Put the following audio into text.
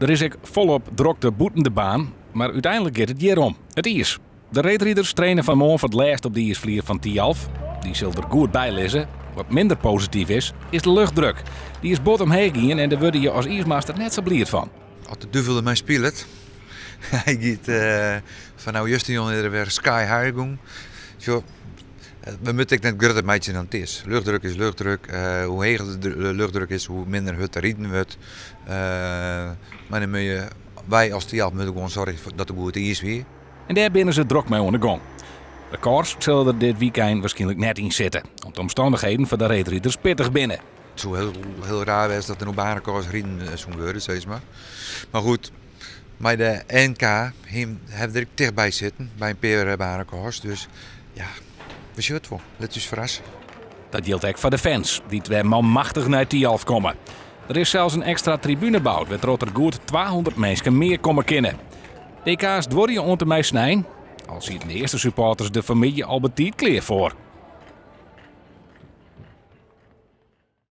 Der is ek folop drokte bûten de baan, mar úteinlik giet it hjir om, it iis. De reedriders traine fan 'e moarn foar it lêst op de iisflier fan Thialf. Dy sil der goed by lizze. Wat minder posityf is, is de luchtdruk. Dy is bot omheech gien en dêr wurde je as iismaster net sa bliid fan. As de duvel dermei spilet, hy giet fan no justerjûn is er wer sky high gong. Sjoch, we moatte ek net grutter meitsje dan it is. Luchtdruk is luchtdruk. Hoe heger de luchtdruk is, hoe minder hurd der riden wurdt. Mar dan moatte je, wy as Thialf moatte gewoan soargje dat der goed iis wie. En dêr binne se drok mei oan de gong. Rekords sille der dit wykein wierskynlik net yn sitte, om't de omstannichheden foar de reedriders pittich binne. It soe hiel, hiel raar wêze dat der no baanrekords riden soene wurde, sis mar. Mar goed, mei de NK hawwe we der ek tichtby sitten, by in pear baanrekords. Dus ja, we sjogge it wol. Lit ús ferrasse. Dat jildt ek foar de fans, dy't wer manmachtich nei Thialf komme. Der is sels in ekstra tribune boud, wêrtroch't der goed 200 minsken mear komme kinne. DK's duorje oant en mei snein. Al sieten de earste supporters der fan 'e middei al betiid klear foar.